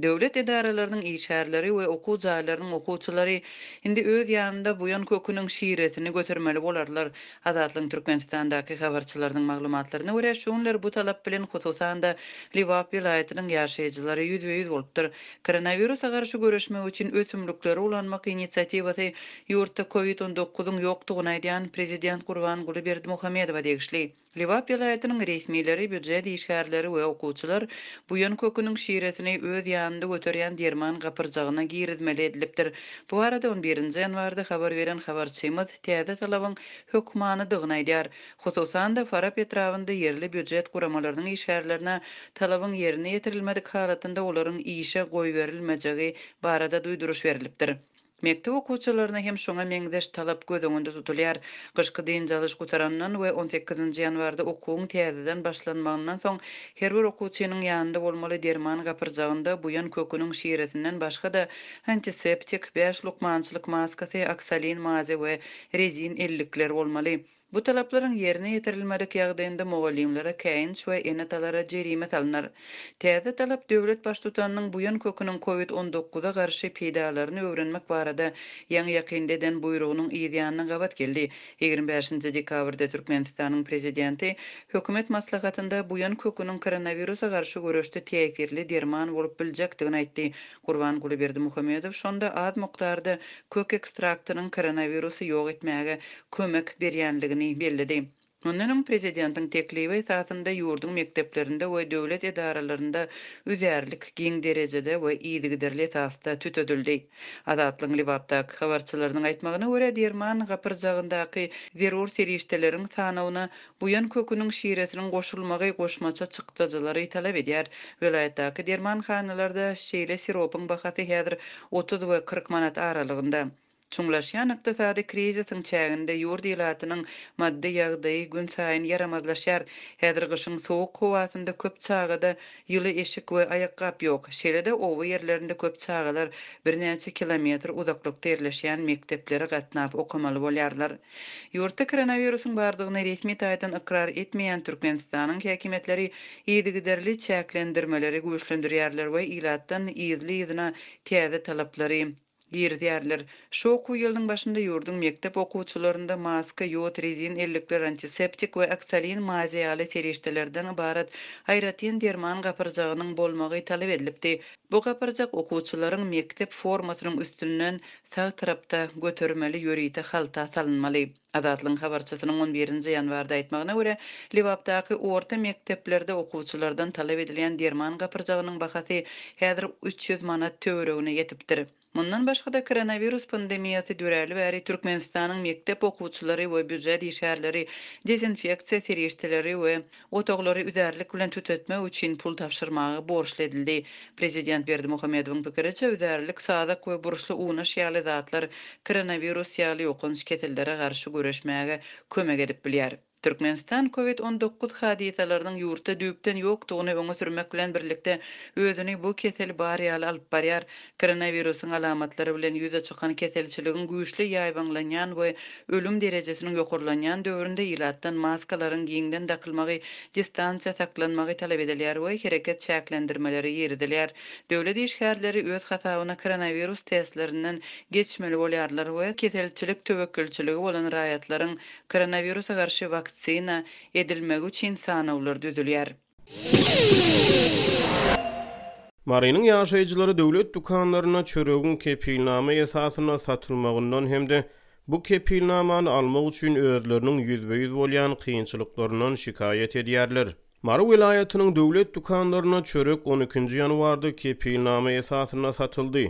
Döwlet edaralarynyň işgärleri we okuw jaýlarynyň okuwçylary indi öz ýanynda buýan köküniň şiresini götermeli bolarlar. Azatlygyň Türkmenistandaky habarçylarynyň maglumatlaryna görä, şu günler bu talap bilen hususan-da Lebap welaýatynyň ýaşaýjylary ýüzbe-ýüz bolupdyr. Koronawirusa garşy göreşmek üçin ösümlikleri ulanmak inisiatiwasy ýurtda covid 19-yň ýokdugyny aýdýan prezident Gurbanguly Berdimuhamedowa degişli. Lebap welaýatynyň resmileri, býujet işgärleri we okuwçylar buýan köküniň şiresini öz ýanynda göterýän derman gapyrjagyna girizmeli edilipdir. Bu barada on birinji ýanwarda habar beren habarçymyz täze talabyň hökmanydygyny aýdýar. Hususan-da, Farap etrabynda ýerli býujet guramalarynyň işgärlerine talabyň ýerine ýetirilmedik halatynda olaryň işe goýberilmejegi barada duýduryş berlipdir. Mekdep okuwçylaryna hem şoňa meňzeş talap göz öňünde tutulýar. Gyşky dynç alyş gutarandan we on sekizinji ýanwarda okuwyň täzeden başlanmagyndan soň her bir okuwçynyň ýanynda bolmaly derman gapyrjagynda buýan köküniň şiresinden başga-da antiseptik, bäş lukmançylyk maskasy, oksalin mazy we rezin ellikler bolmaly. Bu talaplaryň ýerine ýetirilmedik ýagdaýynda mugallymlara käýinç we ene-atalara jerime salnar. Täze talap döwlet Baştutanynyň buýan köküniň covid 19-a garşy peýdalaryny öwrenmek barada ýaňy-ýakynda eden buýrugynyň yzýanyna gabat geldi. 25-nji dekabrda Türkmenistanyň Prezidenti Hökümet maslahatynda buýan köküniň koronawirusa garşy göreşde täsirli derman bolup biljekdigini aýtdy. Gurbanguly Berdimuhamedow şonda az mukdarda kök ekstraktynyň koronawirusy ýok etmäge kömek berýänligini belledi. Mundan öň prezidentiň teklibi esasynda ýurduň mekdeplerinde we döwlet edaralarynda üzärlik giň derejede we yzygiderli esasda tütedildi. Azatlygyň Lebapdaky habarçylarynyň aýtmagyna görä, derman gapyrjagyndaky zerur serişdeleriň sanawyna buýan köküniň şiresiniň goşulmagy goşmaça çykdajylary talap edýär. Welaýatdaky dermanhanalarda şeýle siropyň bahasy häzir 30 we 40 manat aralygynda. Çuňlaşýan ykdysady krizisiň çäginde ýurt ilatynyň maddy ýagdaýy günsaýyn ýaramazlaşýar. Häzir gyşyň sowuk howasynda köp çagada ýyly eşik we aýakgap ýok. Şeýle-de oba ýerlerinde köp çagalar birnäçe kilometr uzaklykda ýerleşýän mekdeplere gatnap okamaly bolýarlar. Ýurtda koronawirusyň bardygyny resmi taýdan ykrar etmeýän Türkmenistanyň häkimiýetleri yzygiderli çäklendirmeleri güýçlendirýärler we ilatdan yzly-yzyna täze talaplary girizýärler. Şu okuw ýylynyň başynda ýurduň mekdep okuwçylarynda maska, ýod, rezin ellikler, antiseptik we oksalin mazi ýaly serişdelerden ybarat aýratyn derman gapyrjagynyň bolmagy talap edilipdi. Bu gapyrjak okuwçylaryň mekdep formasynyň üstünden sag tarapda götermeli ýörite halta salynmaly. Azatlygyň habarçysynyň on birinji ýanwarda aýtmagyna görä, Lebapdaky orta mekdeplerde okuwçylardan talap edilýän derman gapyrjagynyň bahasy häzir 300 manat töweregine ýetipdir. Mundan başga-da, koronawirus pandemiýasy döräli bäri Türkmenistanyň mekdep okuwçylary we býujet işgärleri dezinfeksiýa serişdeleri we otaglary üzärlik bilen tütetmek üçin pul tabşyrmaga borçly edildi. Prezident Berdimuhamedowyň pikiriçe, üzärlik, sazak we burçly unaş ýaly zatlar koronawirus ýaly ýokanç kesellere garşy göreşmäge kömek edip bilýär. Türkmenistan covid 19 hadysalarynyň ýurtda düýpden ýokdugyny öňe sürmek bilen birlikde, özüni bu kesel bar ýaly alyp barýar. Koronawirusyň alamatlary bilen ýüze çykan keselçiligiň güýçli ýaýbaňlanýan we ölüm derejesiniň ýokarlanýan döwründe ilatdan maskalaryň giňden dakylmagy, distansiýa saklanmagy talap edilýär we hereket çäklendirmeleri girizilýär. Döwlet işgärleri öz hasabyna koronawirus testlerinden geçmeli bolýarlar we keselçilik töwekgelçiligi bolan raýatlaryň koronawirusa garşy waksina edilmegi üçin sanawlar düzülýär. Marynyň ýaşaýjylary döwlet dükanlarynda çöregiň kepilnama esasynda satylmagyndan hem-de bu kepilnamany almak üçin özleriniň ýüzbe-ýüz bolýan kynçylyklaryndan şikaýat edýärler. Mary welaýatynyň döwlet dükanlarynda çörek on ikinji ýanwarda kepilnama esasynda satyldy.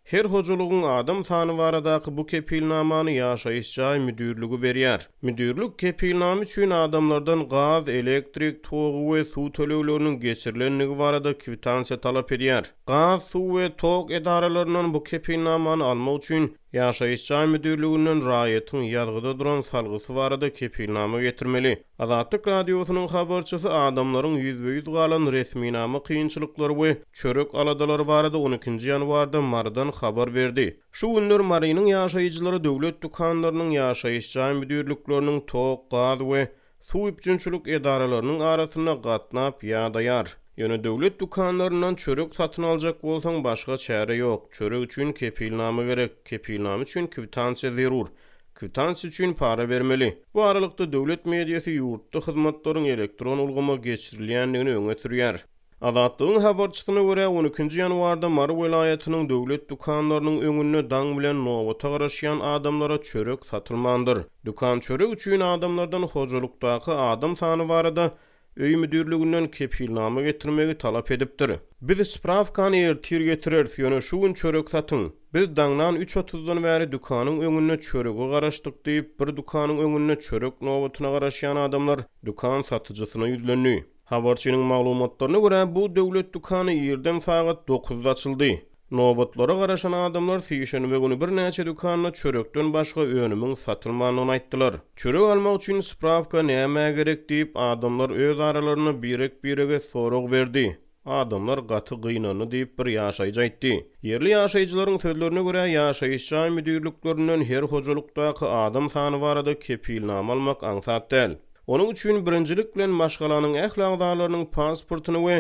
Her hojalygyň adam sany baradaky bu kepilnamany ýaşaýyş jaý müdirligi berýär. Müdirlik kepilnama üçin adamlardan gaz, elektrik togy we suw tölegleriniň geçirilendigi barada kwitansiýa talap edýär. Gaz, suw we tok edaralaryndan bu kepilnamany almak üçin ýaşaýyş jaý müdirliginden raýatyň ýazgyda duran salgysy barada kepilnama getirmeli. Azatlyk Radiosynyň habarçysy adamlaryň ýüzbe-ýüz galan resminama kynçylyklary we çörek aladalary barada on ikinji ýanwarda Marydan habar berdi. Şu günler Marynyň ýaşaýjylary döwlet dükanlarynyň, ýaşaýyş jaý müdirlikleriniň, tok, gaz we suw üpjünçilik edaralarynyň arasynda gatnap ýadaýar. Ýöne döwlet dükanlaryndan çörek satyn aljak bolsaň başga çäre ýok. Çörek üçin kepilnama gerek, kepilnama üçin kwitansiýa zerur. Kwitansiýa üçin para bermeli. Bu aralykda döwlet mediasy ýurtda hyzmatlaryň elektron ulgama geçirilýändigini öňe sürýär. Azatlygyň habarçysyna görä, on ikinji ýanwarda Mary welaýatynyň döwlet dükanlarynyň öňünde daň bilen nobata garaşýan adamlara çörek satylmandyr. Dükan çörek üçin adamlardan hojalykdaky adam sany barada öý müdirliginden kepilnama getirmegi talap edipdir. Biz sprawkany ertir getireris, ýöne şu gün çörek satyň. Biz daňdan üç otuzdan bäri dükanyň öňünde çörege garaşdyk diýip, bir dükanyň öňünde çörek nobatyna garaşýan adamlar dükan satyjysyna ýüzlendi. Habarçynyň maglumatlaryna görä, bu döwlet dükany irden sagat dokuzda açyldy. Nobatlara garaşan adamlar sişenbe güni birnäçe dükanda çörekden başga önümiň satylmandygyny aýtdylar. Çörek almak üçin sprawka nämä gerek diýip, adamlar öz aralarynda birek-birege sorag berdi. Adamlar gaty gynandy diýip, bir ýaşaýjy aýtdy. Ýerli ýaşaýjylaryň sözlerine görä, ýaşaýyş jaý müdirliklerinden her hojalykdaky adam sany barada kepilnama almak aňsat däl. Onuň üçin birinjilik bilen maşgalanyň ähli agzalarynyň pasportyny we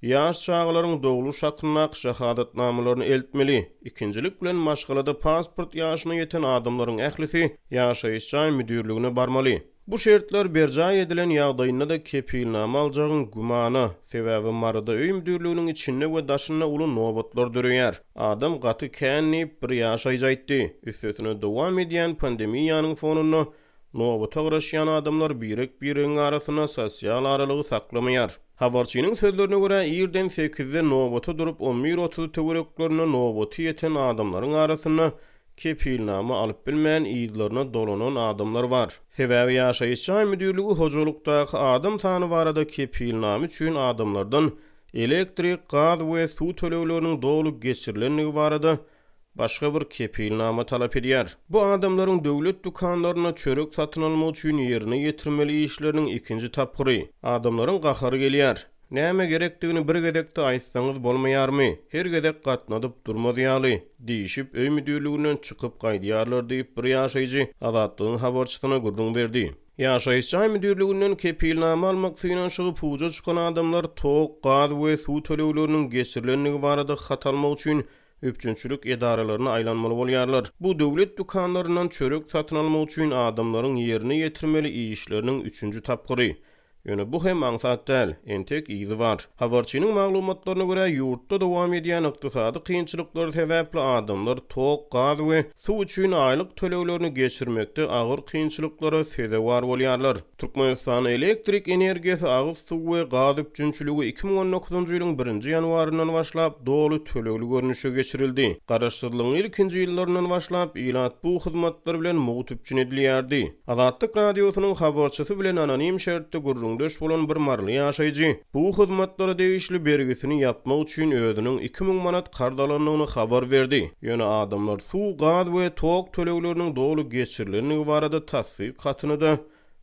ýaş çagalaryň dogluş hakyndaky şahadatnamalaryny eltmeli, ikinjilik bilen maşgalada pasport ýaşyna ýeten adamlaryň ählisi ýaşaýyş jaý müdirligine barmaly. Bu şertler berjaý edilen ýagdaýynda-da kepilnama aljagyň gümana, sebäbi Maryda öý müdirliginiň içinde we daşynda uly nobatlar döreýär. Adam gaty kän diýip, bir ýaşaýjy aýtdy. Üstesine dowam edýän pandemiýanyň fonunda Nobata garaşýan adamlar birek-biregiň arasynda sosial aralygy saklamaýar. Habarçynyň sözlerine görä, irden sekizde nobata durup, on bir otuz töwereklerinde nobaty ýeten adamlaryň arasynda kepilnama alyp bilmän, yzlaryna dolanan adamlar bar. Sebäbi ýaşaýyş jaý müdirligi hojalykdaky adam sany barada kepilnama üçin adamlardan elektrik, gaz we suw tölegleriniň doly geçirilendigi barada başga bir kepilnama talap edýär. Bu adamlaryň döwlet dükanlarynda çörek satyn almak üçin ýerine ýetirmeli işleriniň ikinji tapgyry. Adamlaryň gahary gelýär. Näme gerekdigini bir gezekde aýtsaňyz bolmaýarmy? Her gezek gatnadyp durmaz ýaly, diýşip, öý müdirliginden çykyp gaýdýarlar diýip, bir ýaşaýjy Azatlygyň habarçysyna gürrüň berdi. Ýaşaýyş jaý müdirliginden kepilnama almak synanyşygy puja çykan adamlar tok, gaz we suw tölegleriniň geçirilendigi barada hat almak üçin üpjünçilik edaralaryna aýlanmaly bolýarlar. Bu döwlet dükanlaryndan çörek satyn almak üçin adamlaryň ýerine ýetirmeli işleriniň üçünji tapgyry. Ýöne bu hem aňsat däl, entek yzy bar. Habarçynyň maglumatlaryna görä, ýurtda dowam edýän ykdysady kynçylyklar sebäpli adamlar tok, gaz we suw üçin aýlyk töleglerini geçirmekde agyr kynçylyklara sezewar bolýarlar. Türkmenistanda elektrik energiýasy, agyz suwy we gaz üpjünçiligi 2019-njy ýylyň birinji ýanwaryndan başlap doly tölegli görnüşe geçirildi. Garaşsyzlygyň ilkinji ýyllaryndan başlap, ilat bu hyzmatlar bilen mugt üpjün edilýärdi. Azatlyk Radiosynyň habarçysy bilen anonim şertde gürrüňdeş bolan bir maryly ýaşaýjy bu hyzmatlara degişli bergisini ýapmak üçin özüniň 2000 manat karz alandygyny habar berdi. Ýöne adamlar suw, gaz we tok tölegleriniň doly geçirilendigi barada tassyk hatyny-da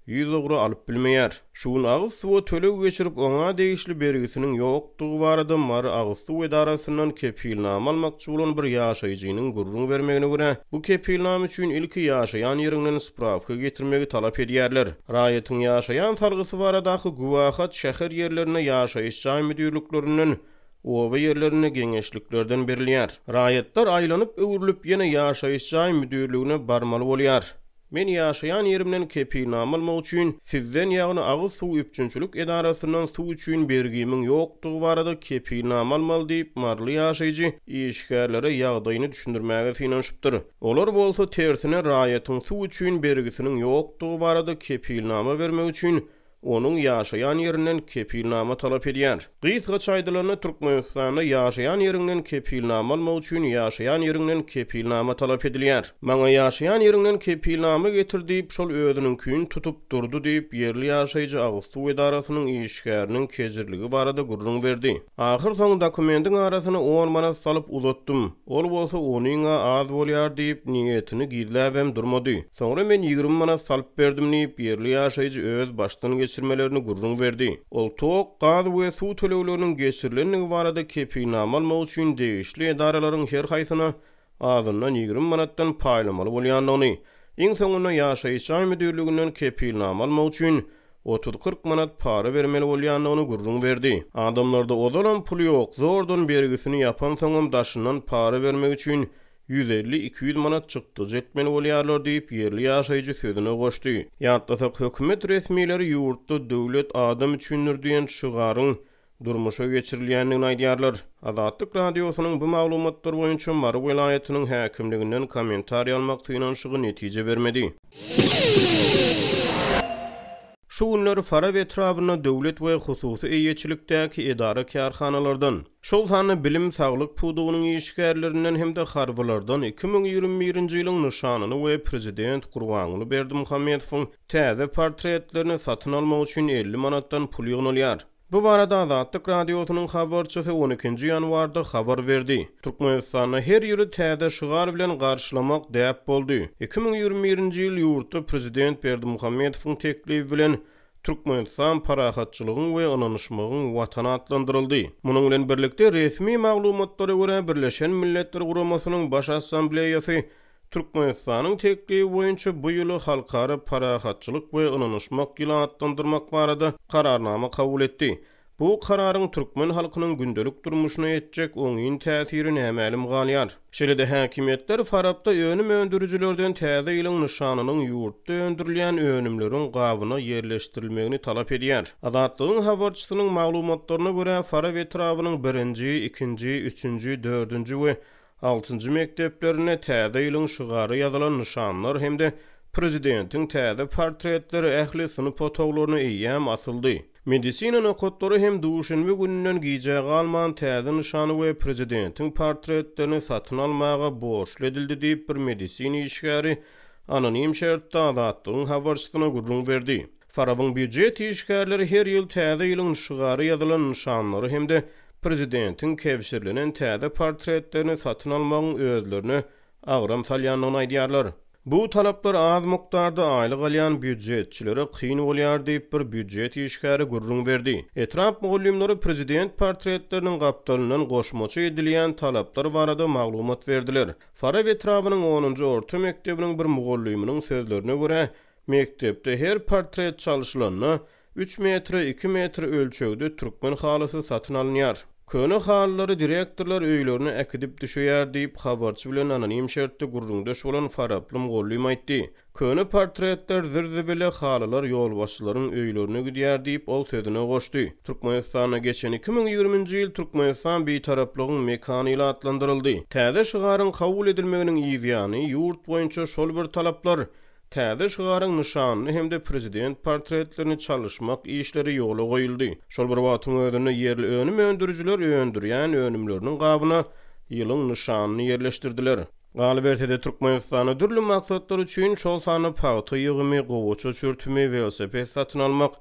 ýüzugra alyp bilmeýär. Şu gün agyz suwa töleg geçirip, oňa degişli bergisiniň ýokdugy barada Mary agyz suw edarasyndan kepilnama almakçy bolan bir ýaşaýjynyň gürrüň bermegine görä, bu kepilnama üçin ilki ýaşaýan ýeriňden sprawka getirmegi talap edýärler. Raýatyň ýaşaýan salgysy baradaky güwähat şäher ýerlerinde ýaşaýyş jaý müdirliklerinden, oba ýerlerinde geňeşliklerden berilýär. Raýatlar aýlanyp-öwrülip ýene ýaşaýyş jaý müdirligine barmaly bolýar. Men ýaşaýan ýerimden kepilnama almak üçin sizden, ýagny agyz suw üpjünçilik edarasyndan suw üçin bergimiň ýokdugy barada kepilnama almaly diýip, maryly ýaşaýjy işgärlere ýagdaýyny düşündirmäge synanyşypdyr. Olar bolsa tersine raýatyň suw üçin bergisiniň ýokdugy barada kepilnama bermek üçin onuň ýaşaýan ýerinden kepilnama talap edýär. Gysgaça aýdylanda, Türkmenistanda ýaşaýan ýeriňden kepilnama almak üçin ýaşaýan ýeriňden kepilnama talap edilýär. Maňa ýaşaýan ýeriňden kepilnama getir diýip, şol özüniňkini tutup durdy diýip, ýerli ýaşaýjy agyz suw edarasynyň işgäriniň kejirligi barada gürrüň berdi. Ahyrsoňy dokumendiň arasyna on manat salyp uzatdym. Ol bolsa onyň-a az bolýar diýip, niýetini gizläbem durmady. Soňra men 20 manat salyp berdim diýip, ýerli ýaşaýjy öz başdan geçirmelerini gürrüň berdi. Ol tok, gaz we suw tölegleriniň geçirilendigi barada kepilnama almak üçin degişli edaralaryň her haýsyna azyndan 20 manatdan paýlamaly bolýandygyny, iň soňunda ýaşaýyş jaý müdirliginden kepilnama almak üçin. Otuz-kyrk manat para bermeli bolýandygyny gürrüň berdi. Adamlarda ozalam pul ýok, zordan bergisini ýapansoňam daşyndan para bermek üçin 150-200 manat çykdajy etmeli bolýarlar diýip, ýerli ýaşaýjy sözüne goşdy. Ýatlasak, hökümet resmileri ýurtda Döwlet adam üçindir diýen şygaryň durmuşa geçirilýändigini aýdýarlar. Azatlyk Radiosynyň bu maglumatlar boýunça Mary welaýatynyň häkimliginden kommentariý almak synanyşygy netije bermedi. Şu günler Farap etrabynda döwlet we hususy eýeçilikdäki edara-kärhanalardan, şol sanda bilim, saglyk pudagynyň işgärlerinden hem-de harbylardan 2021-nji ýylyň nyşanyny we prezident Gurbanguly Berdimuhamedowyň täze portretlerini satyn almak üçin 50 manatdan pul ýygnalýar. Bu barada Azatlyk Radiosynyň habarçysy on ikinji ýanwarda habar berdi. Türkmenistanda her ýyly täze şygar bilen garşylamak däp boldy. 2021-nji ýyl ýurtda prezident Berdimuhamedowyň teklibi bilen Türkmenistan parahatçylygyň we ynanyşmagyň Watany atlandyryldy. Munuň bilen birlikde, resmi maglumatlara görä, Birleşen Milletler Guramasynyň Baş Assambleýasy Türkmenistanyň teklibi boýunça bu ýyly Halkara parahatçylyk we ynanyşmak ýyly atlandyrmak barada Kararnama kabul etdi. Bu kararyň türkmen halkynyň gündelik durmuşyna etjek oňyn täsiri nämälim galýar. Şeýle-de häkimiýetler Farapda önüm öndürijilerden täze ýylyň nyşanynyň ýurtda öndürilýän önümleriň gabyna ýerleşdirilmegini talap edýär. Azatlygyň habarçysynyň maglumatlaryna görä, Farap etrabynyň birinji, ikinji, üçünji, dördünji we Altynjy mekdeplerinde Täze ýylyň şygary ýazylan nyşanlar hem-de prezidentiň täze portretleri ähli synp otaglaryna eýýäm asyldy. Medisina nokatlary hem duşenbe gününden gijä galman täze nyşany we prezidentiň portretlerini satyn almaga borçly edildi diýip, bir medisina işgäri anonim şertde Azatlygyň habarçysyna gürrüň berdi. Farabyň býujet işgärleri her ýyl Täze ýylyň şygary ýazylan nyşanlary hem-de prezidentiň kebşirlenen täze portretlerini satyn almagyň özlerine agram salýandygyny aýdýarlar. Bu talaplar az mukdarda aýlyk alýan býujetçilere kyn bolýar diýip, bir býujet işgäri gürrüň berdi. Etrap mugallymlary prezident portretleriniň gapdalyndan goşmaça edilýän talaplar barada maglumat berdiler. Farap etrabynyň onunjy orta mekdebiniň bir mugallymynyň sözlerine görä, Mekdepde her portret çalşylanda, üç metre iki metr ölçegde türkmen halysy satyn alynýar. Köne halylary direktorlar öýlerine äkidip düşeýär diýip, habarçy bilen anonim şertde gürrüňdeş bolan faraply mugallym aýtdy. Köne portretler zir-zibile halylar ýolbaşçylaryň öýlerine gidýär diýip, ol sözüne goşdy. Türkmenistanda geçen 2020-nji ýyl Türkmenistan Bitaraplygyň mekany ýyly atlandyryldy. Täze şygaryň kabul edilmeginiň yzýany, ýurt boýunça şol bir talaplar Täze şygaryň nyşanyny hem-de prezident portretlerini çalyşmak işleri ýola goýuldy. Şol bir wagtyň özünde ýerli önüm öndürijiler öndürýän önümleriniň gabyna ýylyň nyşanyny ýerleşdirdiler. Galyberse-de, Türkmenistanda dürli maksatlar üçin, şol sanda pagta ýygymy, gowaça çürtümi, welosiped satyn almak,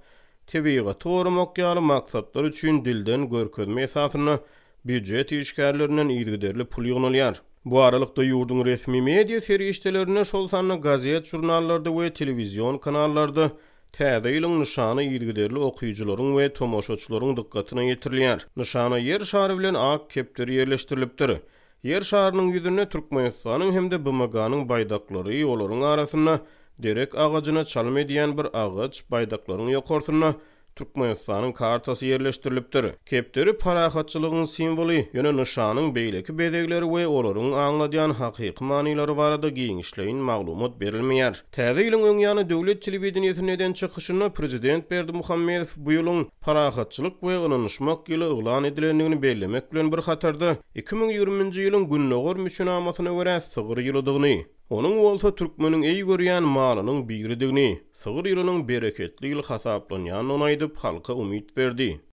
tebigaty goramak ýaly maksatlar üçin dilden görkezme esasynda Býujet işgärlerinden yzygiderli pul ýygnalýar. Bu aralykda, ýurduň resmi media serişdelerinde, şol sanda gazet-žurnallarda we telewizion kanallarda Täze ýylyň nyşany yzygiderli okyjylaryň we tomaşaçylaryň dykgatyna ýetirilýär. Nyşana Ýer şary bilen ak kepderi ýerleşdirilipdir. Ýer şarynyň ýüzünde Türkmenistanyň hem-de BMG-niň baýdaklary, olaryň arasynda derek agajyna çalym edýän bir agaç, baýdaklaryň ýokarsynda Türkmenistanyň kartasy ýerleşdirilipdir. Kepderi parahatçylygyň simwoly, ýöne nyşanyň beýleki bezegleri we olaryň aňladýan hakyky manylary barada giňişleýin maglumat berilmeýär. Täze ýylyň öň ýany döwlet telewideniýesinde eden çykyşynda prezident Berdimuhamedow bu ýylyň Parahatçylyk we ynanyşmak ýyly yglan edilendigini bellemek bilen bir hatarda, 2020-nji ýylyň Gündogar müçenamasyna görä sygyr ýylydygyny, onuň bolsa türkmeniň eý görýän malynyň biridigini, Sygyr ýylynyň bereketli ýyl hasaplanýandygyny aýdyp, halka umyt berdi.